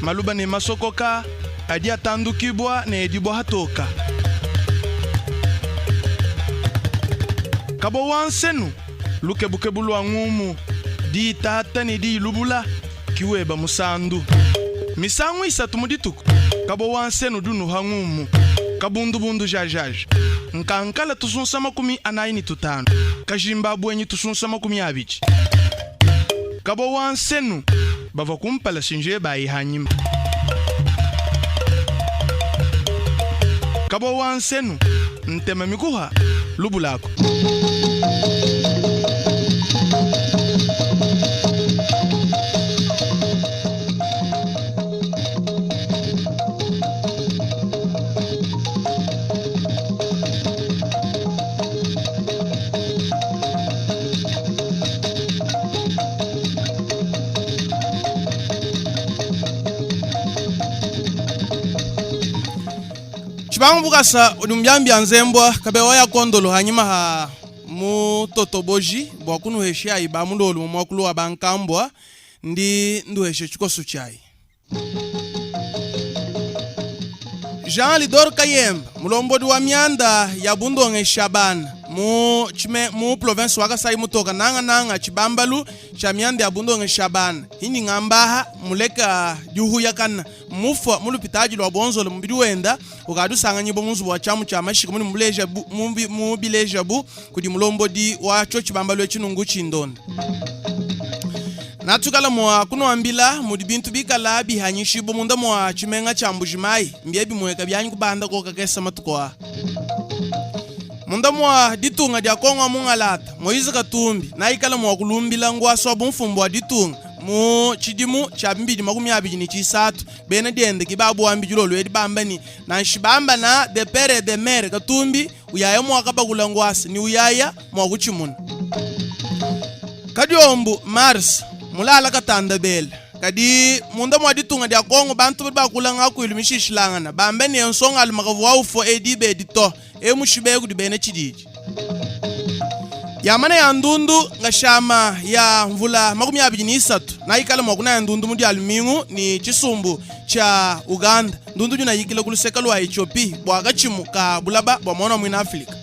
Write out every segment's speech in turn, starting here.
Maluba ne masokoka adi atandukibua ne edibua hatoka. Kabo wa nsenu, lukebukebu lua ngumu, diitata ne diilubula, ki weba musandu. Misangu isatu mu dituku, kabo wa nsenu udi unuha ngumu, kabundubundu jajaja, nkankala tusunsa 45, kajimba buenyi tusunsa 20. Kabo wa nsenu bavua kumpala sinje bayi hanyima. Kabo wa nsenu ntema mikuha lubulako. Tshibangu Bukasa udi mubiambia nzembua kabewa ya kondolo hanyima ha mutotoboji bua kunuheshayi ba mulolu mu muakulu wa bankambua ndi nduheshe tshikoso tshiayi. Jean Lidor Kayemba mulombodi wa mianda ya bundongesha bana mu tshime mu province wa Kasai mutoka nanga nanga tshibambalu tshia mianda ya bundongesha bana hindi ngambaha muleka diuhuya kana mufua mu lupitadi lua bonzolo mubidi wenda ukadi usanganyibwa mu nzubu wa tshiamu tshia mashika muni muleja bu, mu bileja bu kudi mulombodi wa tsho tshibambalu etshi nungu tshindonda. Natukala mua kunuambila mudi bintu bikala bihanyishibua munda mua tshimenga tshia Mbuji-Mayi mbie bimueka bianyi kubanda koka kesa matuku aa. Munda mua ditunga dia Kongo wa mungalata, Moise Katumbi naikala mua kulumbila nguasu wa bumfumbu wa ditunga mu tshidimu tshia 2023. Bena diende ki babuambi dilolo edi bamba ni nanshi bamba na de pere et de mere Katumbi uyaya mua kabakula nguasa ni uyaya mua kutshimuna. Kadiombu Mars mulala katanda bela. Kadi munda mua ditunga dia Kongo bantu badi bakula ngakuilu mishishilangana bambe ne nsongalume kavua ufua edi bedi to e mushibe kudi bena tshididi. Yamana ya ndundu ngashama ya mvula 23 naikala mua kunaya ndundu mu dia lumingu ni tshisumbu tshia Uganda. Ndundu junayikila ku luseka lua Ethiopie bua katshimu ka bulaba bua muana wa muina Afrika.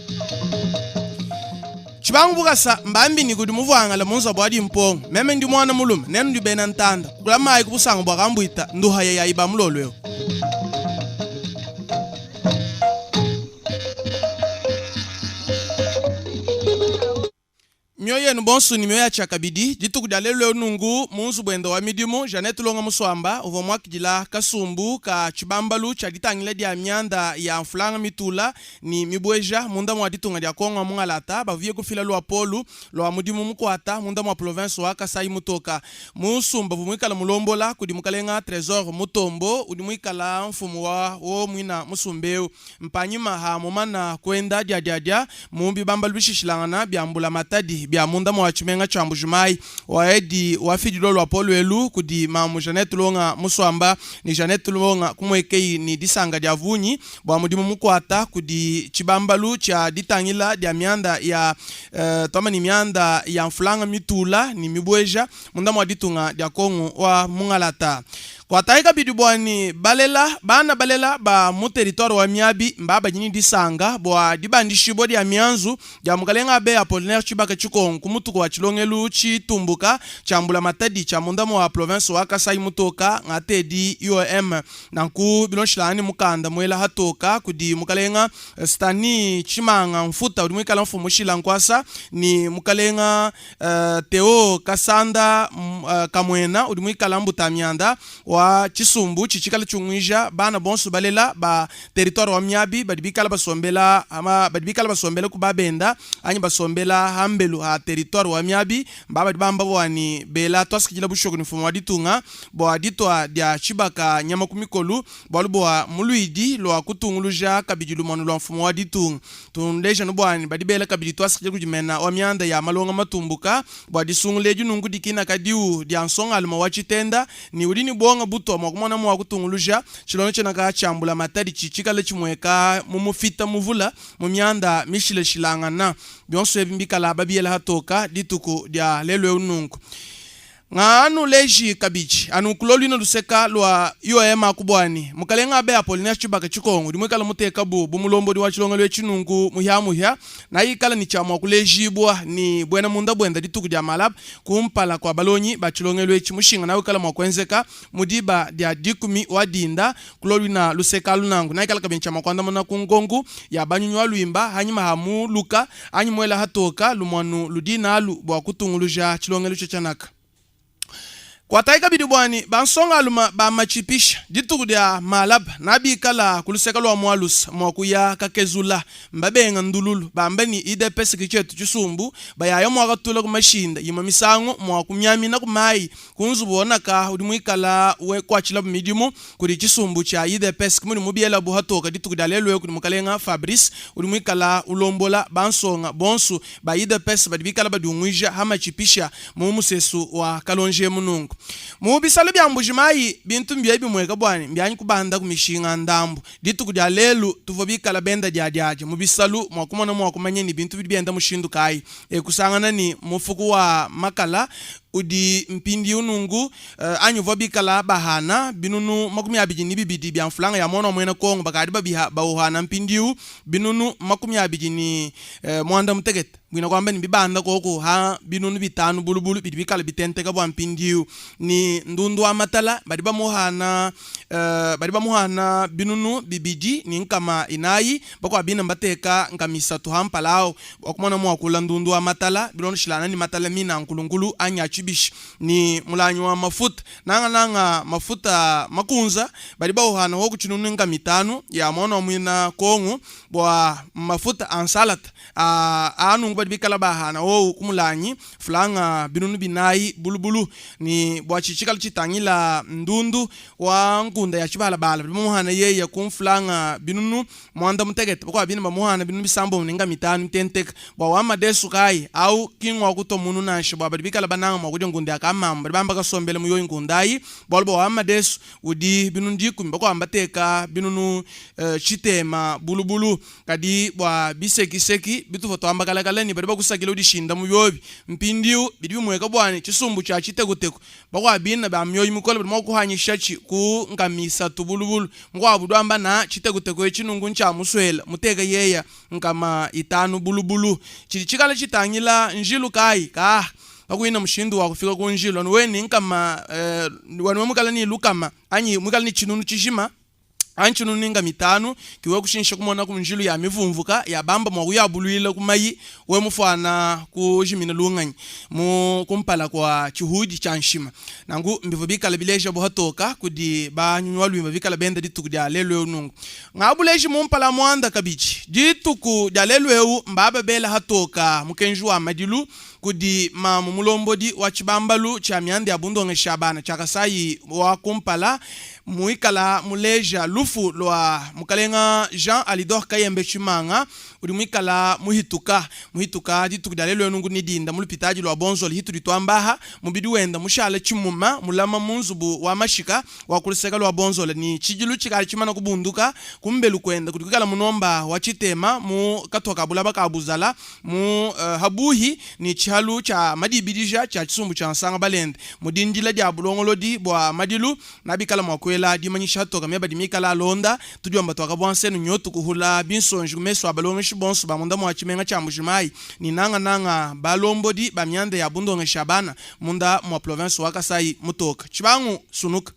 Tshibangu bukasa mbambi ni kudi muvuangala mu nzabu adi mpongo. Meme ndi muana mulume nenu ndi bena ntanda. Kukula mayi ku busanga bua kambuita nduhaya ya iba mulolo eu. Mioyo yenu bonsu ni mioyo ya tshiakabidi. Dituku dia lelu eu nungu mu nzubu wende wa midimu, Jeanette Longa Musuamba uvua muakidila kasumbu ka tshibambalu tshia ditangila dia mianda ya mfulanga mitula ni mibueja munda mua ditunga dia Kongo mungalata bavuye kufila luapolu lua mudimu mukuata munda mua polovense wa Kasaï mutoka. Musumba uvua muikala mulombola kudi mukalenga Tresor Mutombo udi muikala mfumu wa wo muina musumba eu. Mpanyima ha mumana kuenda diadiadia mu bibambalu bishishilangana bia mbula matadi bia munda mua tshimenga tshia Mbuji-Mayi, waedi wafidilua luapolu elu kudi mamu Jeanette Longa Musuamba ni Jeanette Longa kumuekeyi ni disanka dia vunyi bua mudimu mukuata kudi tshibambalu tshia ditangila dia mianda ya tuamba ni mianda ya mfulanga mitula ni mibueja munda mua ditunga dia Kongo wa mungalata. Kuatayi kabidi bua ni balela bana balela ba mu territoire wa Miabi mba badi ni disanka bua dibandishibua dia mianzu dia mukalenga Abbe Apollinaire Tshibaka Tshikongu ku mutuku wa tshilongelu tshitumbuka tshia mbula matadi tshia munda mua polovense wa Kasaï mutoka ngatedi IOM. Nanku bilonshilangana ni mukanda muela hatoka kudi mukalenga Stany Tshimanga Mfuta udi muikala mfumu mushila nkuasa ni mukalenga Theo Kasanda Kamuena udi muikala mbuta mianda wa tshisumbu tshitshikala tshiunguija bana bonso balela ba territoire wa Miabi badi bikala basombela badi bikala basombela ku babenda anyi basombela hambelu ha territoire wa Miabi mba badi bamba bua ni bela tuasakidila bushuwa kudi mfumu wa ditunga bua ditua dia tshibaka nyama ku mikolu bualu bua muluidi lua kutunguluja kabidi lumonu lua mfumu wa ditunga. Tundeja nu bua ni badi bela kabidi tuasakidila kudi mena wa mianda ya malonga matumbuka bua disungula edi nunku dikina kadiu dia nsongaluma wa tshitenda ni udi ni buonga butua mua kumona mua kutunguluja tshilonda tshiena ka tshia mbula matadi tshitshikala tshimueka mu mufita muvula mu mianda mishilashilangana. Bionso ebi mbikala babiela hatoka dituku dia lelu eu nunku. Nganuleji kabidi anu kulo luina luseka lua UAM aku buani mukalenga Abe Apollinaire Tshibaka Tshikongu udi muikala muteka bu bu mulombodi wa tshilongelu etshi nunku muhiamuhia nayikala ni tshia mua kulejibua ni buena munda buenda dituku dia malaba kumpala kua balonyi ba tshilongelu etshi mushinga nawikala mua kuenzeka mu diba dia dikumi wa dinda kulo luina luseka alu nanku nayikala kabidi tshia mua kuandamuna ku nkonku ya banyunyi wa luimba hanyima ha muluka anyi muela hatoka lumuanu ludi nalu bua kutunguluja tshilongelu tshia tshianaka. Kuatayi kabidi buani bansongaluma ba matshipisha dituku dia malaba nabikala ku luseka lua mualusa mua kuya kakezula mbabenga ndululu bamba ni UDPS ki tshietu tshisumbu bayaya mua katula ku mashinda imue misangu mua kumiamina ku mayi ku nzubu wonaka udi muikala we kuatshilabu midimu kudi tshisumbu tshia UDPS ki mudi mubielabu hatoka dituku dia lelu eu kudi mukalenga Fabrice udi muikala ulombola bansonga bonsu ba UDPS badi bikala badiunguija ha matshipisha mu musesu wa Kalonji emu nunku. Mu bisalu bia Mbuji Mayi bintu mbia bimueka buani mbianyi kubanda ku mishinga ndambu. Dituku dia lelu tuvua bikala benda diadiadia mu bisalu mua kumona mua kumanya ni bintu bidi bienda mushindu kayi e kusangana ni mufuku wa makala udi mpindiu nunku anyi uvua bikala bahana binunu 22 bia mfulanga ya muana wa muena Kongo bakadi babiha bauhana mpindiu binunu 28 buina kuamba ni bibanda koku ha binunu 5 bulubulu bidi bikala bitenteka bua mpindiu ni ndundu wa matala badi bamuhana badi bamuhana binunu 2 ni nkama inayi bakwa bina mbateka nkamisa hampalao wakumona mwakula ndundu wa matala bilondoshilana ni matala mina nkulunkulu anya chibishi ni mulanyi wa mafuta nanga nanga mafuta makunza badi bauhana woku chinunu nka 5 ya mwana wa mwina Kongo bwa mafuta ansalata anungu badi bikala bahana wowu kumulanyi fulanga binunu 4 bulubulu ni bwa chichikala chitangila ndundu wa nkunda ya chibalabala badi bamuhana yeye kumfulanga binunu 90 bakwa bina bamuhana binunu 6 ninga 5 tenteka bwa wa madesu kai au kingwa kuto munu nansha bwa badi bikala bananga mwa kudia nkunda ya kamamba badi bamba kasombele muyoyi nkundayi bwalu bwa wa madesu udi binunu 10 bakwa mbateka binunu chitema bulubulu kadi bwa bisekiseki bitufa twamba kalakala ni badi bakusakila udishinda mu byobi mpindiu bidi bimweka bwani chisumbu cha chitekuteko bakwa bina ba myoyi mikole badi mwakuhanyisha chi ku nkamisa tubulubulu mukwabu dwamba na chitekuteko echinungu ncha muswela muteka yeya nkama 5 bulubulu chili chikala chitangila njilu kai ka kakuina mushindu wa kufika ku njilu anu weni nkama wanu mukala ni lukama anyi mukala ni chinunu chijima anchi nuninga 5 kiwe kushinsha kumona ku njilu ya mivumvuka ya bamba mwa kuyabulwila kumayi we mufwana kujimina lunganyi mu kumpala kwa chihudi cha nshima nangu mbivu bikala bileja buhatoka kudi banyunywa lwimba bikala benda dituku dia lelu eu nungu ngabuleji mumpala mwanda kabiji dituku dia lelu eu mbaba bela hatoka mukenji wa madilu kudi mamu mulombodi wa chibambalu cha mianda ya bundonge shabana cha Kasai wa kumpala muikala muleja lufu lwa mukalenga Jean Alidor Kayembe Tshimanga udi muikala muhituka muhituka dituku dia lelu nungu nidinda mulupitaji lwa bonzo lihitu litwambaha mubidi wenda mushala chimuma mulama munzubu wa mashika wa kuluseka lwa bonzo ni chijilu chikali chimana kubunduka kumbelu kwenda kudi kuikala munomba wa chitema mu katoka bulaba kabuzala mu habuhi ni chihalu cha madibidija cha chisumbu cha nsanga balende mudindila dia bulongolodi bwa madilu nabikala mwakwela dimanyisha toka meba dimikala alonda tudiomba twakabwanse nyotu kuhula binsonji kumeso abalongeshi bonso bamunda mwa chimenga cha Mbujimayi ni nanga nanga balombodi ba myanda ya bundonge shabana munda mwa province wa Kasai mutoka chibangu sunuka.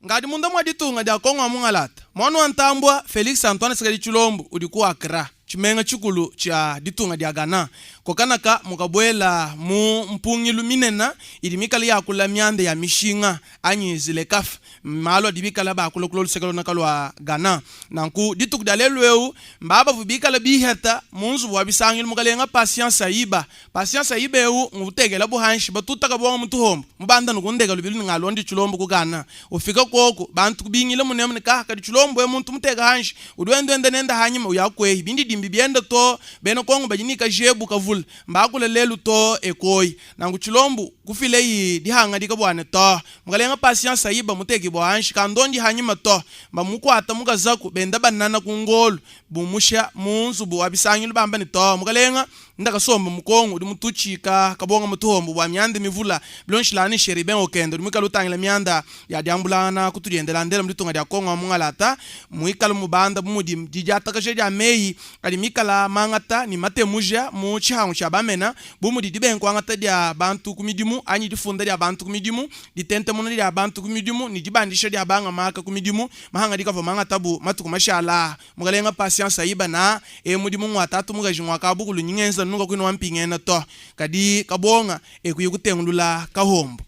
Ngadi munda mwa ditunga dia Kongo mungalata mwana wa Ntambwa Felix Antoine Tshisekedi Tshilombo udi ku Accra chimenga chikulu cha ditunga dia Ghana kokanaka mukabwela mu mpungilu minena idi mikala yakula myanda ya mishinga anyi zilekaf malo adi bikala bakula kulo lusekelo naka lwa Ghana nanku dituku dia lelu eu mbaba bikala biheta munzu wa bisangilu mukalenga Patience Ayiba Patience Ayiba eu ngutegela buhanshi batutaka bonga mutuhombo mubanda nukundeka lubilu ngalondi Tshilombo ku Ghana ufika koko bantu kubingile munemu ne kaka kadi Tshilombo muntu muteka hanshi udwende ende nenda hanyuma uyakwehi bindi dimbi bienda to bena Kongo bajinika jebu kavula mbakula lelu to ekoi nangu Tshilombo kufile yi dihanga dikabwane to mukalenga Patience Ayiba muteki bwa hanshi kandondi hanyuma to bamukwata mukazaku benda banana ku ngolu. Bumusha mu nzubu wa bisangilu bamba ne, Too, mukalenga, ndakasomba mu Kongo udi mututshika kabonga mutuhombo bua mianda mivula bilonshilangana ne Cherubin Okende udi muikale utangila mianda ya diambulangana ku tudiendelandela mu ditunga dia Kongo wa mungalata muikale mubanda bu mudi didiatakaja dia meyi adi mikala mangata ne matemuja mu tshihangu tshia bamena bu mudi dibenkuangata dia bantu ku midimu anyi difunda dia bantu ku midimu, ditentemuna dia bantu ku midimu ne dibandisha dia banga maka ku midimu. Mahangadika avua mangatabu matuku mashala aa. Mukalenga Patience Ayiba na e mudimu ngua tatu mukaji ngua kabukulu nyingenza nunka kuina wa mpingena to kadi kabonga e kuyi kutengulula kahombo.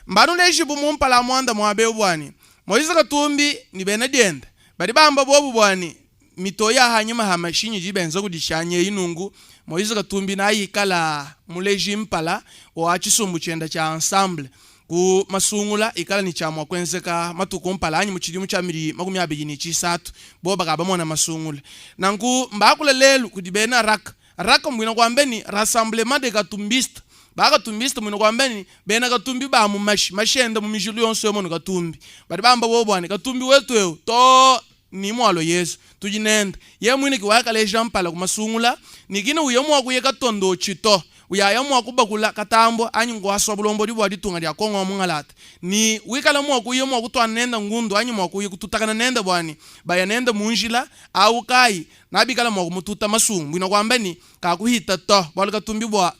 Mbanulejibu mu mpala a muanda muaba eu buani Moise Katumbi ni bena dienda badi bamba bobu buani mitoyi ya hanyima ha mashinyi idi benza kudi tshianyi eyi nunku Moise Katumbi na ikala muleji mpala wa tshisumbu tshienda tshia Ensemble Ku masungula ikala ne tshia mua kuenzeka matuku kumpala anyi mu tshidimu tshia midi 23 bobu bakabamona masungula. Nanku mbakula lelu kudi bena rac. Rac mbuena kuamba ni Rassemblement des Katumbistes. Ba Katumbiste mbuena kuamba ni bena Katumbi ba mu mashi, mashi enda mu mijilu yonso yo mono Katumbi. Badi bamba bobu bua ne Katumbi wetu eu too ni mualua Yezu tudi nende. Yeye muine ki wakaleja mpala ku masungula ni kina uya mua kuya katondotshi to. Uyaya mua kubakula katambua anyi nkuasa wa bulombodi bua ditunga dia Kongo wa mungalata ni wikala mua kuya mua kutuana nenda ngundu anyi mua kuya kututakana nenda bua ni baya nenda mu njila awu kayi nabikala mua kumututa masungu mbuina kuamba ni kakuhita to bualu Katumbi bua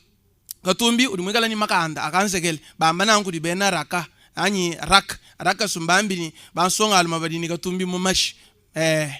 Katumbi udi muikala ni makanda akanzekele bamba nanku kudi bena Raka anyi Rak Raka sumbambi ni bansongaluma badi ni Katumbi mu mashi eh.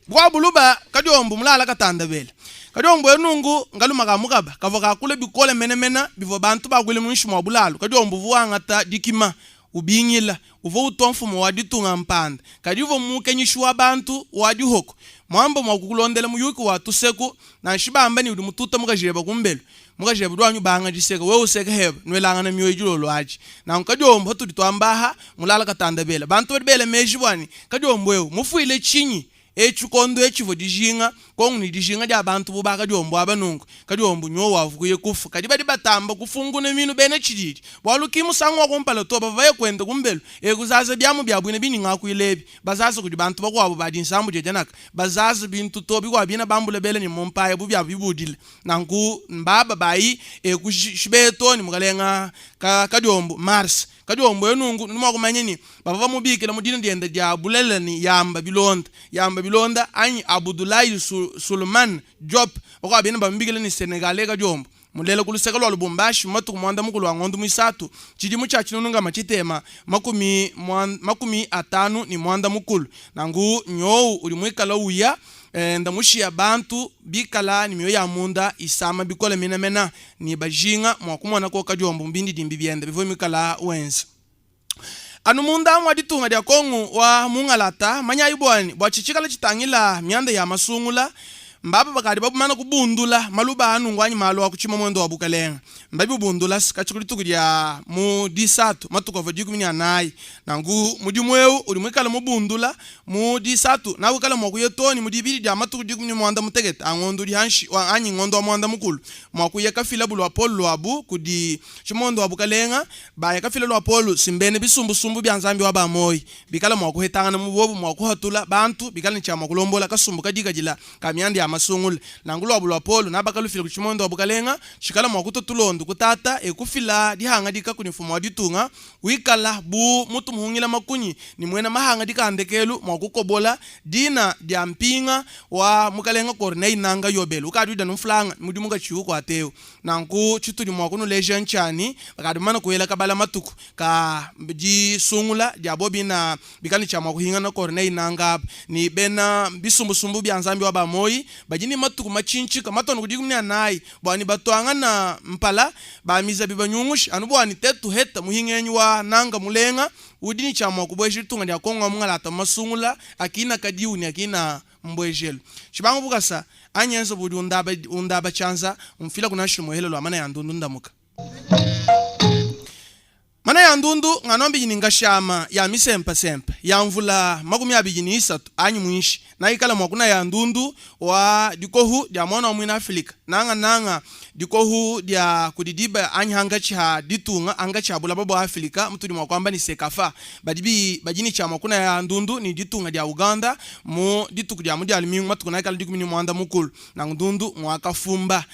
Bua buluba kadiombo mulala katandabela. Kadiombo enungu ngaluma ka mukaba kavua kakula bikole menemene bivua bantu bakuile muinshi mua bulalu. Kadiombo uvua wangata dikima ubingila. Uvua utua mfumu wa ditunga mpanda, kadi uvua mukenyishi wa bantu wa dihoko. Muamba mua kukulondela muyuki wa tuseku, nansha bamba ne udi mututa mukajeba kumbelu. Mukajebe udi wanyi ubanga diseka, wewe useka heba, nuelangana mioyo dilolo adi. Nanku kadiombo patudi tuamba aha, mulala katandabela. Bantu badi bela meji bua ne, kadiombo eu mufuile tshinyi? E tshikondo etshivua dijinga kongu ne dijinga dia bantu bu ba kadiombo aba nunku, kadiombo nyowu avua kuye kufua. Kadi badi batamba kufunkuna minu bena tshididi, bualu ki musangu wa kumpala to, bavua baye kuenda kumbelu e kuzaza biamu bia buina bindi ngakuila ebi, bazaza kudi bantu bakuabu ba dinsambu dia dianaka, bazaza bintu to bikuabu bina bambula bela ne mu mpaya bu biabu bibudile. Nanku mbaba bayi e kushibeya too ne mukalenga ka kadiombo Mars. Kadiombo eu nunku nudi mua kumanya ne bavua bamubikila mu dina diende dia bulelela ne Yamba Bilonda, Yamba Bilonda anyi Abdoulaye Souleymane Diop, bakuabu bena bamubikila ne Senegalais Kadiombo. Mulela ku luseke lua Lubumbashi mu matuku 15 a ngondo muisatu tshidimu tshia 1650. Nanku nyowu udi muikala uya enda mushiya bantu bikala ne mioyo ya munda isama bikole menamena ne bajinga mua kumona ko kadiombo mu bindidimbi biende bivua mikala wenza. Anu munda mua ditunga dia Kongu wa mungalata, manyayi buani bua tshitshikala tshitangila mianda ya masungula, mbaba bakadi babumana kubundula maluba a nungu anyi malu a ku tshimamuende wa bukalenga. Mbabibundula katshia ku dituku dia mu disatu matuku avua 14. Nanku mudimu eu udi muikale mubundula mu disatu nawikala mua kuya too ne mu dibidi dia matuku 16 a ngondo udi hanshi anyi ngondo wa muanda mukulu mua kuya kafilabu luapolu luabu kudi tshimondo wa bukalenga. Baya kafila luapolu si mbena bisumbusumbu bia Nzambi wa ba moyi bikala mua kuhetangana mu bobu mua kuhatula bantu bikala ne tshia mua kulombola kasumbu kadikadila ka mianda ya masungula. Nanku luabu luapolu nabakalufila kudi tshimondo wa bukalenga tshikala mua kutua tulondo kutata e kufila dihangadika kudi mfumu wa ditunga wikala bu mutu muhungila makunyi ne muena mahangadika a ndekelu mua kukobola dina dia mpinga wa mukalenga Corneille Nanga Yobel ukadi udia mflanga mudimu katshiyi ukuata eu. Nanku tshitudi mua kunuleja ntshia ne, bakadi bamane kuela kabala matuku ka disungula dia bo bina bikala ne tshia mua kuhingana Corneille Nanga aba ne bena bisumbusumbu bia Nzambi wa ba moyi badi ne matuku matshintshika matone ku 14 bua ne batuangana mpala ba mizabi banyungusha anu bua ne tetu heta muhingenyi wa Nanga mulenga udi ne tshia mua kubueja ditunga dia Kongo wa mungalata mu masungula akina kadiu ne akina mbuejelu. Tshibangu bukasa anyi enza budi undaba undaba tshianza umfila ku nansha muhele lua mana ya ndundu ndamuka. Mana ya. Kunaya ndundu ngano mbiji ni ngashama ya misempasempa ya mvula 23 anyi mwinshi naikala mwa kunaya ndundu wa dikohu dia mwana wa mwina Afilika nanga nanga dikohu dia kudidiba anyi hangachi ha ditunga hangachi ha bulaba bwa Afilika mutudi mwa kwamba ni CECAFA badi bi badini cha mwa kunaya ndundu ni ditunga dia Uganda mu dituku dia mudia lumingu matuku naikala dikumi ni mwanda mukulu na ndundu mwakafumba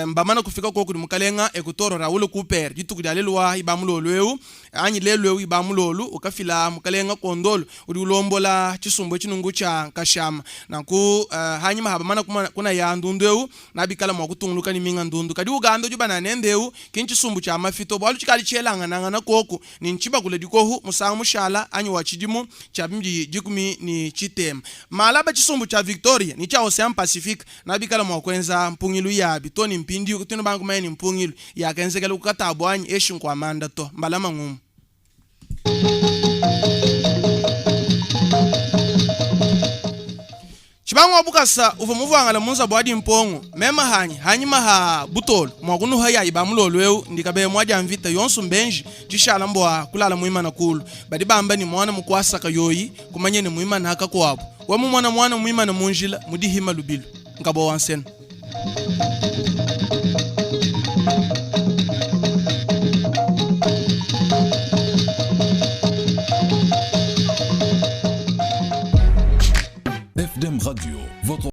mbamana kufika ko kudi mukalenga ekutoro Raul Cooper dituku dia lelu wa ibamulolu eu anyi lelu eu ibamulolu ukafila mukalenga kondolo udi ulombola chisumbu chinungu cha nkashama nanku hanyima habamana kuna ya ndundu eu nabikala mwa kutunguluka ni minga ndundu kadi Uganda udi bananende eu kinchisumbu cha mafito bwalu chikali chelanga koko ni nchiba kule dikohu musanga mushala anyi wa chidimu cha mji dikumi ni chitema malaba chisumbu cha Victoria ni cha Ocean Pacific nabikala mwa kwenza mpungilu ya bitoni mpindi kutino bangu maini mpungilu ya kenzekele kukatabu anyi eshi nkwa manda to mbalama ngumu. Chibango bukasa uva muvangala munza bwadi mpongo mema hanyi hanyi maha butolo mwakunuha ya ibamulolo eu ndikabe mwaja mvita yonsu mbenji chishala mbwa kulala muima na kulu badi bamba ni mwana mukwasa kayoyi kumanye ni muima na haka kwabo wamu mwana mwana muima na munjila mudihima lubilu nkabo wansena. FDM Radio.